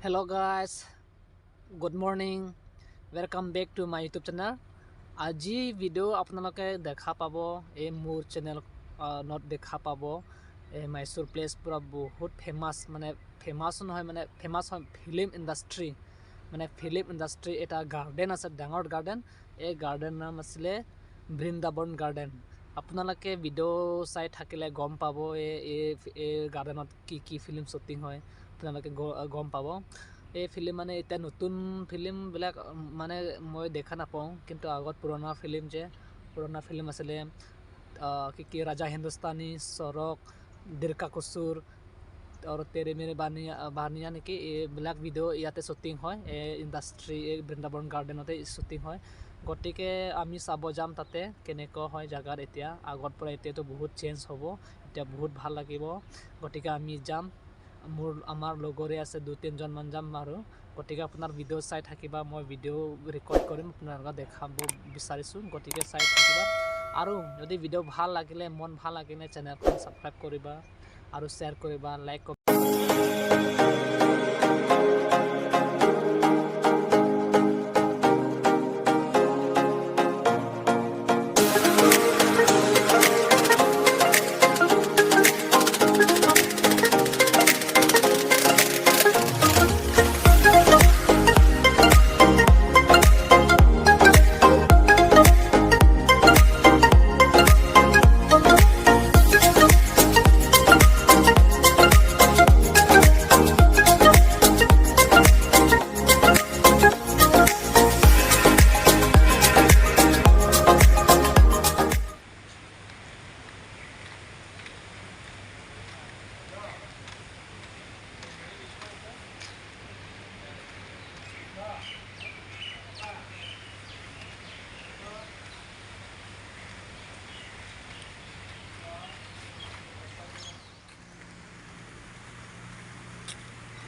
Hello guys, good morning. Welcome back to my YouTube channel. আজি video' আপোনালোকে দেখা পাব, এই মোৰ চেনেলত দেখা পাব। এই মাইচুৰ প্লেচ পূৰা বহুত ফেমাছ, মানে ফেমাছ নহয়, মানে ফেমাছ হয় ফিল্ম ইণ্ডাষ্ট্ৰী, মানে ফিল্ম ইণ্ডাষ্ট্ৰী এটা গাৰ্ডেন আছে, ডাঙৰ গাৰ্ডেন। এই গাৰ্ডেন নাম আছিলে বৃন্দাবন গাৰ্ডেন। আপোনালোকে ভিডিঅ' চাই থাকিলে গম পাব এই গাৰ্ডেনত কি কি ফিল্ম শ্বুটিং হয়, আপোনালোকে গম পাব। এই ফিল্ম মানে এতিয়া নতুন ফিল্মবিলাক মানে মই দেখা নাপাওঁ, কিন্তু আগত পুৰণা ফিল্ম যে পুৰণা ফিল্ম আছিলে, কি কি ৰাজা হিন্দুস্তানী, চৰক, দিল কা কচুৰ আৰু তেৰে মেৰে বানিয়া বানিয়া নেকি, এইবিলাক ভিডিঅ' ইয়াতে শ্বুটিং হয়। এই ইণ্ডাষ্ট্ৰী, এই বৃন্দাবন গাৰ্ডেনতে শ্বুটিং হয়। গতিকে আমি চাব যাম তাতে কেনেকুৱা হয় জেগাত। এতিয়া আগৰ পৰা এতিয়াতো বহুত চেঞ্জ হ'ব, এতিয়া বহুত ভাল লাগিব। গতিকে আমি যাম, মোৰ আমাৰ লগৰে আছে দুই তিনিজনমান যাম আৰু। গতিকে আপোনাৰ ভিডিঅ' চাই থাকিবা, মই ভিডিঅ' ৰেকৰ্ড কৰিম, আপোনালোকক দেখাব বিচাৰিছোঁ, গতিকে চাই থাকিবা। আৰু যদি ভিডিঅ' ভাল লাগিলে, মন ভাল লাগিলে চেনেলখন ছাবস্ক্ৰাইব কৰিবা আৰু শ্বেয়াৰ কৰিবা, লাইক।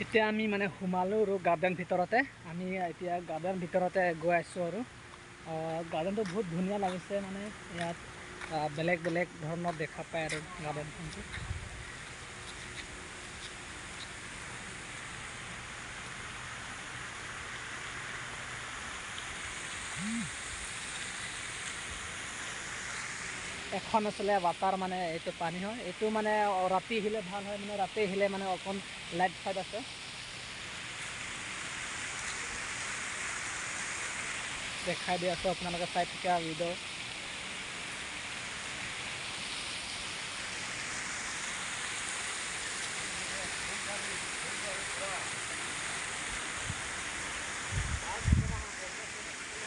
এতিয়া আমি মানে সোমালোঁ আৰু গাৰ্ডেন ভিতৰতে, আমি এতিয়া গাৰ্ডেন ভিতৰতে গৈ আছোঁ আৰু। গাৰ্ডেনটো বহুত ধুনীয়া লাগিছে, মানে ইয়াত বেলেগ বেলেগ ধৰণৰ দেখা পায় আৰু গাৰ্ডেনখনটো। এখন আছিলে ৱাটাৰ, মানে এইটো পানী হয়, এইটো মানে ৰাতি আহিলে ভাল হয়, মানে ৰাতি আহিলে মানে অকণ লাইট ফাইট আছে। দেখাই দি আছোঁ, আপোনালোকে চাই থকা ভিডিঅ'।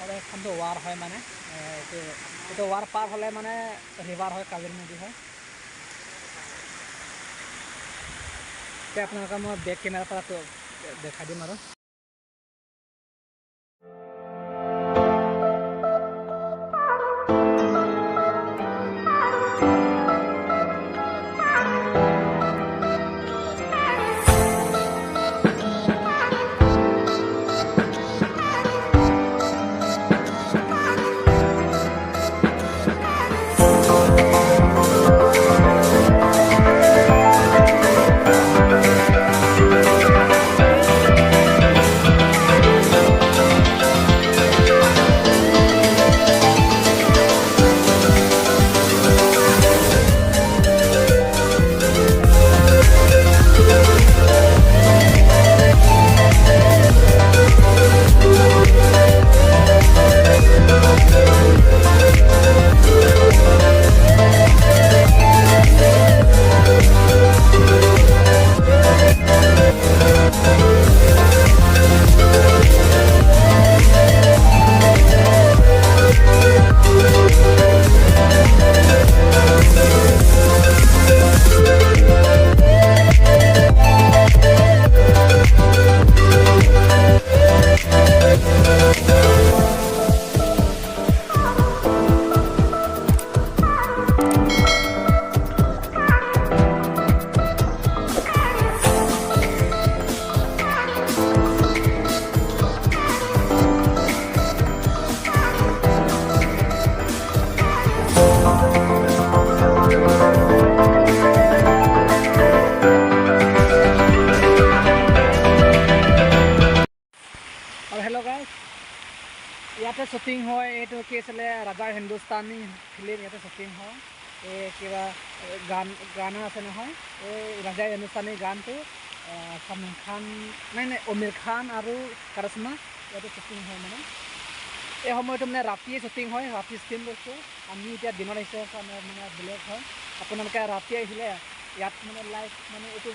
আৰু এখনটো ৱাৰ হয়, মানে এইটো ৱাৰ পাৰ হ'লে মানে ৰিভাৰ হয়, কাবেৰী নদী হয়। এতিয়া আপোনালোকে মই বেক কেমেৰাৰ পৰা দেখাই দিম আৰু। ইয়াতে শ্বুটিং হয়। এইটো কি আছিলে, ৰাজা হিন্দুস্তানী ফিল্ম ইয়াতে শ্বুটিং হয়। এই কিবা গান গানো আছে নহয়, এই ৰাজা হিন্দুস্তানী গানটো ছলমান খান, নাই নাই, অমিৰ খান আৰু কাৰিশ্মা ইয়াতে শ্বুটিং হয়। মানে এই সময়টো মানে ৰাতিয়ে শ্বুটিং হয়, ৰাতি শ্বুটিং লৈছে। আমি এতিয়া দিনত আহিছে কাৰণে মানে বেলেগ হয়। আপোনালোকে ৰাতি আহিলে ইয়াত মানে লাইট মানে এইটো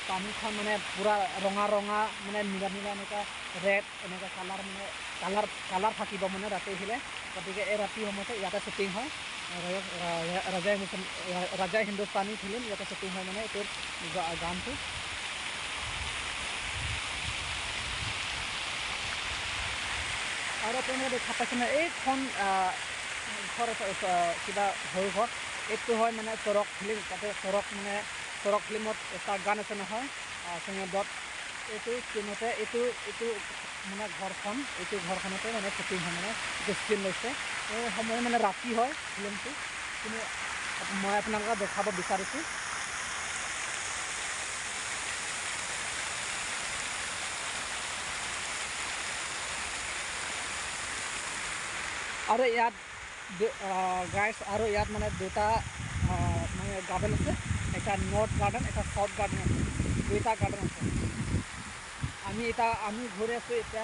পানীখন মানে পূৰা ৰঙা ৰঙা, মানে নীলা নীলা, এনেকুৱা ৰেড এনেকুৱা কালাৰ, মানে কালাৰ কালাৰ থাকিব মানে ৰাতি আহিলে। গতিকে এই ৰাতি সময়তে ইয়াতে শ্বুটিং হয়। ৰাজা হিন্দুস্তানী ফিল্ম ইয়াতে শ্বুটিং হয়, মানে এইটো গানটো। আৰু আপোনালোকে দেখা পাইছেনে এইখন ঘৰ, কিবা সৰু ঘৰ এইটো হয়, মানে চৰক ফিল্ম। তাতে চৰক, মানে চৰক ফিল্মত এটা গান আছে নহয়, দত, এইটো ফিল্মতে এইটো মানে ঘৰখন, এইটো ঘৰখনতে মানে শ্বুটিং হয়, মানে এইটো স্ক্ৰীণ লৈছে। এই সময় মানে ৰাতি হয় ফিল্মটো, কিন্তু মই আপোনালোকক দেখাব বিচাৰিছোঁ। আৰু ইয়াত গাইছ, আৰু ইয়াত মানে দুটা মানে গাৰ্ডেন আছে, এটা নৰ্থ গাৰ্ডেন, এটা চাউথ গাৰ্ডেন আছে, দুইটা গাৰ্ডেন আছে। আমি এতিয়া আমি ঘূৰি আছোঁ এতিয়া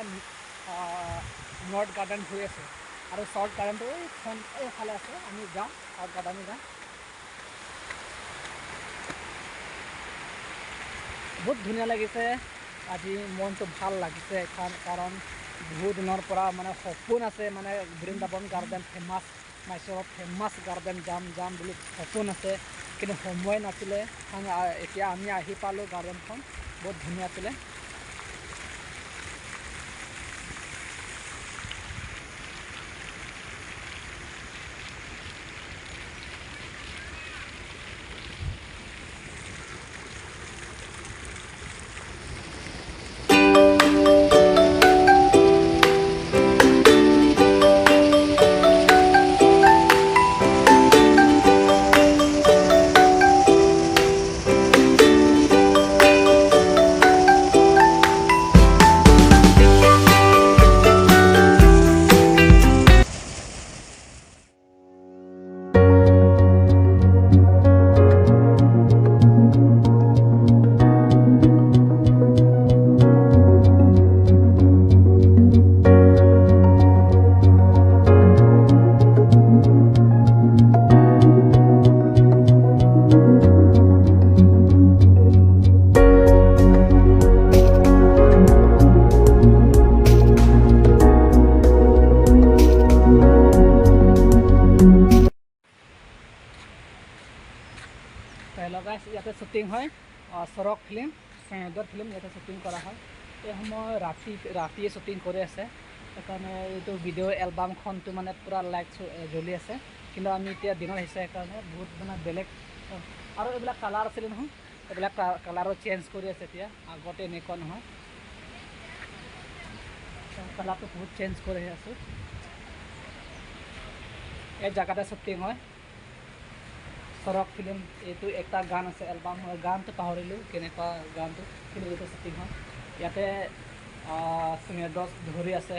নৰ্থ গাৰ্ডেন ঘূৰি আছোঁ, আৰু চাউথ গাৰ্ডেনটো এইখন এইফালে আছে। আমি যাম, চাউথ গাৰ্ডেনে যাম। বহুত ধুনীয়া লাগিছে আজি, মনটো ভাল লাগিছে কাৰণ বহু দিনৰ পৰা মানে সপোন আছে, মানে বৃন্দাবন গাৰ্ডেন ফেমাছ, মাইচৰত ফেমাছ গাৰ্ডেন যাম যাম বুলি সপোন আছে, কিন্তু সময় নাছিলে। কাৰণ এতিয়া আমি আহি পালোঁ। গাৰ্ডেনখন বহুত ধুনীয়া আছিলে। লগাই ইয়াতে শ্বুটিং হয় চৰক ফিল্ম, চেঙেদৰ ফিল্ম ইয়াতে শ্বুটিং কৰা হয়। এই সময় ৰাতি ৰাতিয়ে শ্বুটিং কৰি আছে, সেইকাৰণে এইটো ভিডিঅ' এলবামখনটো মানে পূৰা লাইট জ্বলি আছে। কিন্তু আমি এতিয়া দিনত আহিছে, সেইকাৰণে বহুত মানে বেলেগ। আৰু এইবিলাক কালাৰ আছিলে নহয়, এইবিলাক কালাৰো চেঞ্জ কৰি আছে এতিয়া, আগতে এনেকুৱা নহয়। কালাৰটো বহুত চেঞ্জ কৰি আছোঁ। এই জেগাতে শ্বুটিং হয় চৰক ফিল্ম। এইটো এটা গান আছে এলবাম, গানটো পাহৰিলোঁ কেনেকুৱা গানটো, কিন্তু এইটো শ্বুটিং হয় ইয়াতে। দছ ধৰি আছে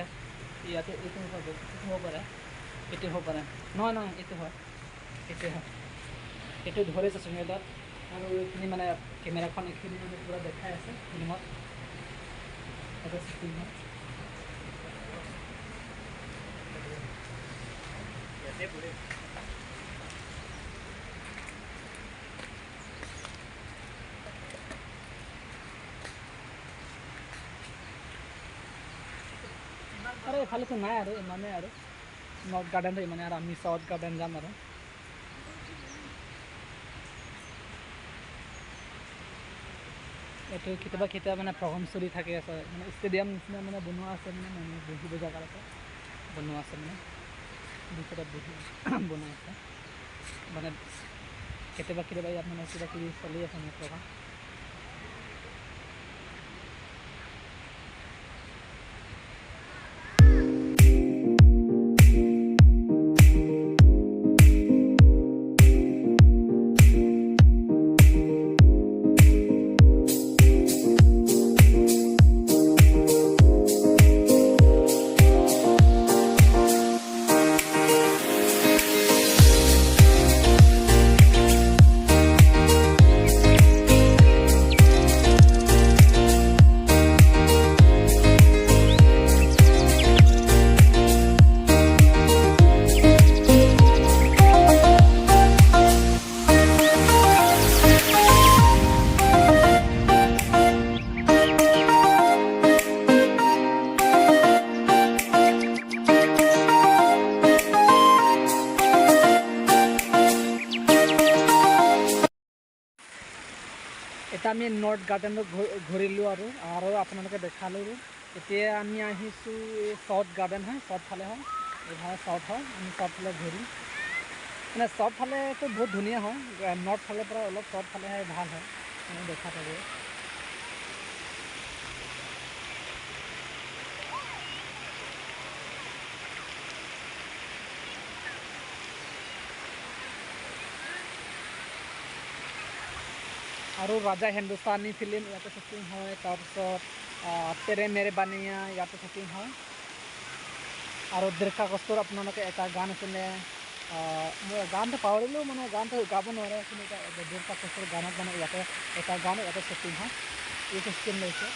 ইয়াতে। এইটো হ'ব, এইটো হ'ব পাৰে, এইটো হ'ব পাৰে, নহয় নহয়, এইটো হয়, এইটো হয়, এইটো ধৰিছে চুঙেদাত। আৰু এইখিনি মানে কেমেৰাখন এইখিনি মানে পূৰা দেখাই আছে ফিল্মত, ইয়াতে শ্বুটিং হয়। আৰু এইফালেতো নাই আৰু ইমানেই, আৰু নৰ্থ গাৰ্ডেনটো ইমানেই, আৰু আমি চাউথ গাৰ্ডেন যাম। আৰু এইটো কেতিয়াবা কেতিয়াবা মানে প্ৰগ্ৰাম চলি থাকে আছে, মানে ষ্টেডিয়াম নিচিনা মানে বনোৱা আছে, মানে মানুহ বহিব জেগা আছে বনোৱা আছে, মানে ভিতৰত বহি বনোৱা আছে। মানে কেতিয়াবা কেতিয়াবা ইয়াত মানে কিবা কিবি চলি আছে মানে প্ৰগ্ৰাম। আমি নৰ্থ গাৰ্ডেনত ঘূৰিলোঁ আৰু আৰু আপোনালোকে দেখালোঁ। এতিয়া আমি আহিছোঁ এই চাউথ গাৰ্ডেন হয়, চাউথ ফালে হয়, এইফালে চাউথ হয়। আমি চাউথ ফালে ঘূৰিম। মানে চাউথ ফালেতো বহুত ধুনীয়া হয়, নৰ্থ ফালৰ পৰা অলপ চাউথ ফালেহে ভাল হয়, মানে দেখা পাব। আৰু ৰাজা হিন্দুস্তানী ফিল্ম ইয়াতে শ্বুটিং হয়, তাৰপিছত তেৰে মেৰে বানিয়া ইয়াতে শ্বুটিং হয়। আৰু দীৰ্ঘা কষ্টৰ আপোনালোকে এটা গান আছিলে, মই গানটো পাহৰিলোঁ, মানে গানটো গাব নোৱাৰে, কিন্তু এটা দীৰ্ঘা কষ্টৰ গানত মানে ইয়াতে এটা গান ইয়াতে শ্বুটিং হয়। এইটো চিন লৈছে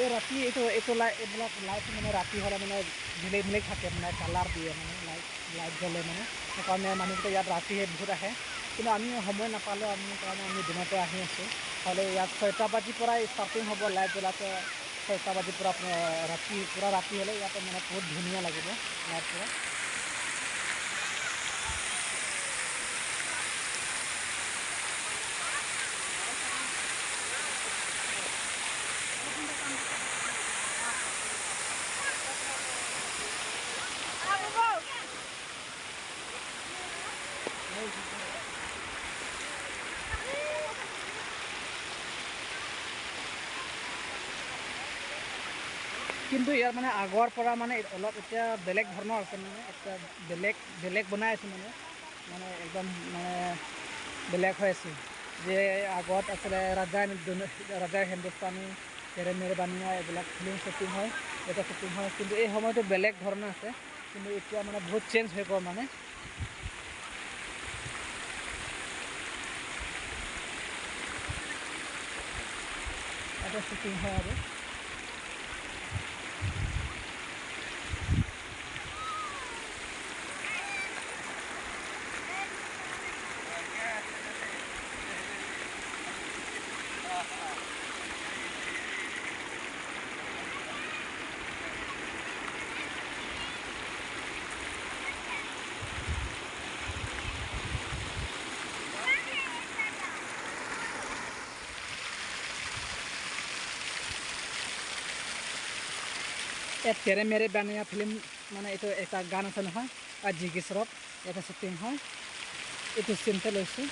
এই ৰাতি, এইটো এইটো লাই এইবিলাক লাইট মানে ৰাতি হ'লে মানে বেলেগ বেলেগ থাকে, মানে কালাৰ দিয়ে, মানে লাইট লাইট জ্বলে, মানে সেইকাৰণে মানুহকেইটা ইয়াত ৰাতিহে বহুত আহে। কিন্তু আমি সময় নাপালোঁ, আমি কাৰণে আমি দিনতে আহি আছোঁ। হ'লে ইয়াত 6টা বাজিৰ পৰাই ষ্টাৰ্টিং হ'ব লাইট জ্বলাতে, 6টা বাজিৰ পৰা আপোনাৰ ৰাতি পূৰা ৰাতি হ'লে ইয়াতে মানে বহুত ধুনীয়া লাগিব লাইট পূৰা। কিন্তু ইয়াৰ মানে আগৰ পৰা মানে অলপ এতিয়া বেলেগ ধৰণৰ আছে, মানে এতিয়া বেলেগ বেলেগ বনাই আছে, মানে মানে একদম মানে বেলেগ হৈ আছে। যে আগত আছিলে ৰাজা ৰাজা হিন্দুস্তানী, তেৰে মেৰে বানিয়া, এইবিলাক ফিল্ম শ্বুটিং হয়, এটা শ্বুটিং হয়। কিন্তু এই সময়টো বেলেগ ধৰণৰ আছে, কিন্তু এতিয়া মানে বহুত চেঞ্জ হৈ গ'ল। মানে এটা শ্বুটিং হয় আৰু এই তেৰে মেৰে বানিয়া ফিল্ম মানে এইটো এটা গান আছে নহয়, জিগেশ্বৰত এটা শ্বুটিং হয়, এইটো চিনতে লৈছোঁ।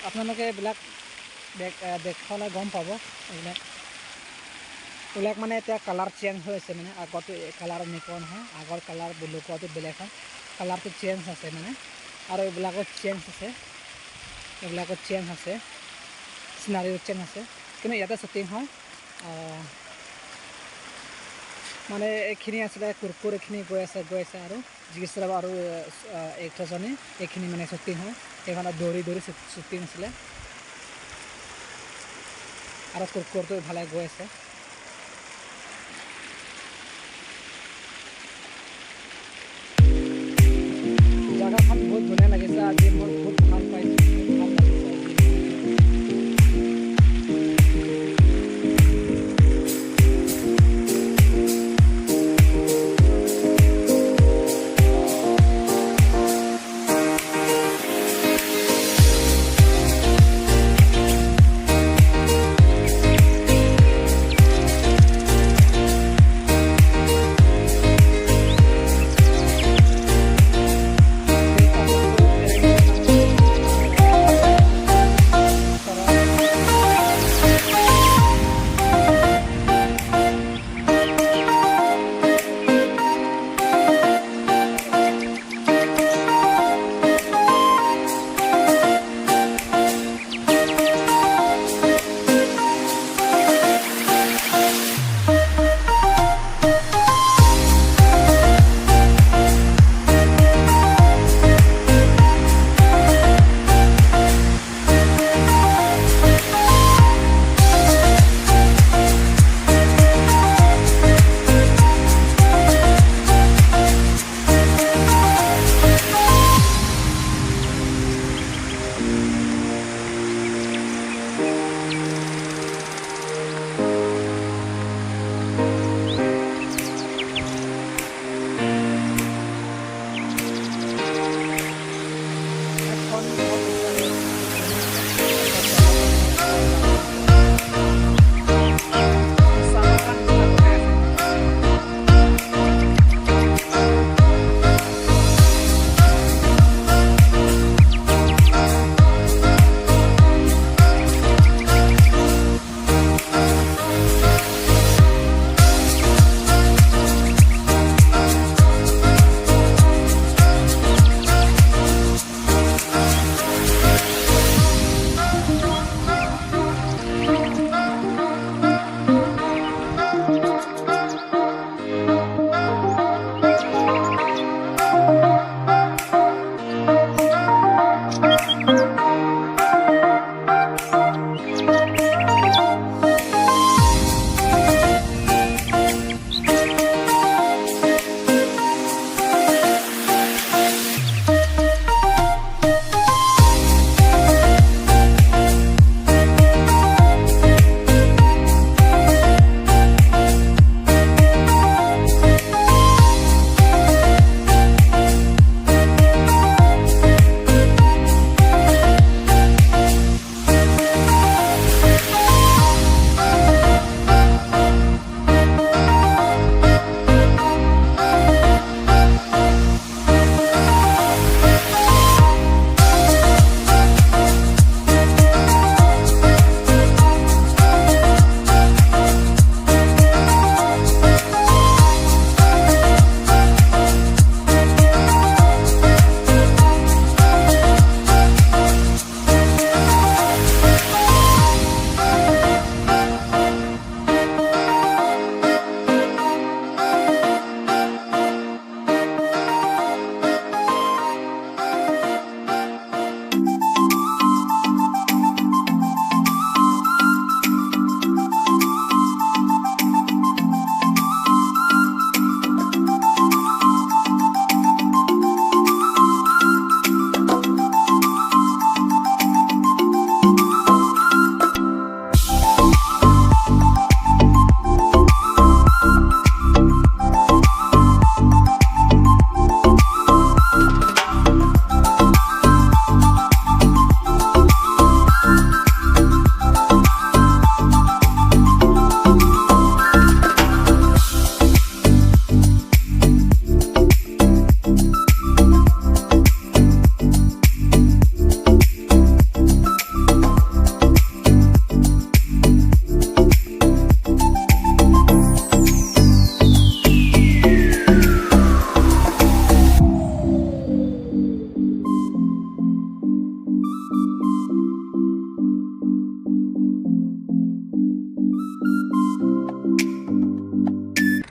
আপোনালোকে এইবিলাক দেখলে গম পাব। এইবিলাক এইবিলাক মানে এতিয়া কালাৰ চেঞ্জ হৈ আছে, মানে আগতে কালাৰ এনেকুৱা নহয়, আগৰ কালাৰ লগোৱাটো বেলেগ হয়, কালাৰটো চেঞ্জ আছে মানে। আৰু এইবিলাকো চেঞ্জ আছে, এইবিলাকো চেঞ্জ আছে, চিনাৰীও চেঞ্জ আছে, কিন্তু ইয়াতে শ্বুটিং হয়। মানে এইখিনি আছিলে কুৰকুৰ, এইখিনি গৈ আছে গৈ আছে আৰু জিগেশ্বৰ আৰু এক্ট্ৰেছজনী এইখিনি মানে শ্বুটিং হয়, সেইখনত দৌৰি দৌৰি শ্বুটিং আছিলে। আৰু কুৰকুৰটো ইফালে গৈ আছে। জেগাখন বহুত ধুনীয়া লাগিছে, আজি মই বহুত ভাল পাইছোঁ, বহুত ভাল লাগিছে আজি।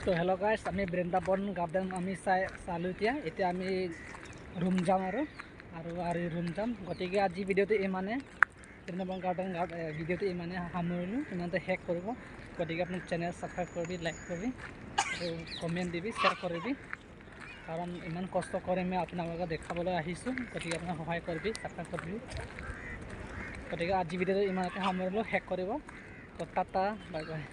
তো হেল্ল' গাইছ, আমি বৃন্দাবন গাৰ্ডেন আমি চাই চালোঁ। এতিয়া এতিয়া আমি ৰুম যাম আৰু আৰু আৰু ৰুম যাম। গতিকে আজি ভিডিঅ'টো ইমানে, বৃন্দাবন গাৰ্ডেন ভিডিঅ'টো ইমানে সামৰিলোঁ, ইমানতে শেষ কৰিব। গতিকে আপুনি চেনেল ছাবস্ক্ৰাইব কৰিবি, লাইক কৰিবি আৰু কমেণ্ট দিবি, শ্বেয়াৰ কৰিবি, কাৰণ ইমান কষ্ট কৰি মই আপোনালোকক দেখাবলৈ আহিছোঁ। গতিকে আপোনাক সহায় কৰিবি, ছাবস্ক্ৰাইব কৰিবি। গতিকে আজি ভিডিঅ'টো ইমানতে সামৰিলোঁ, শেষ কৰিব। তো টাটা, বাই বাই।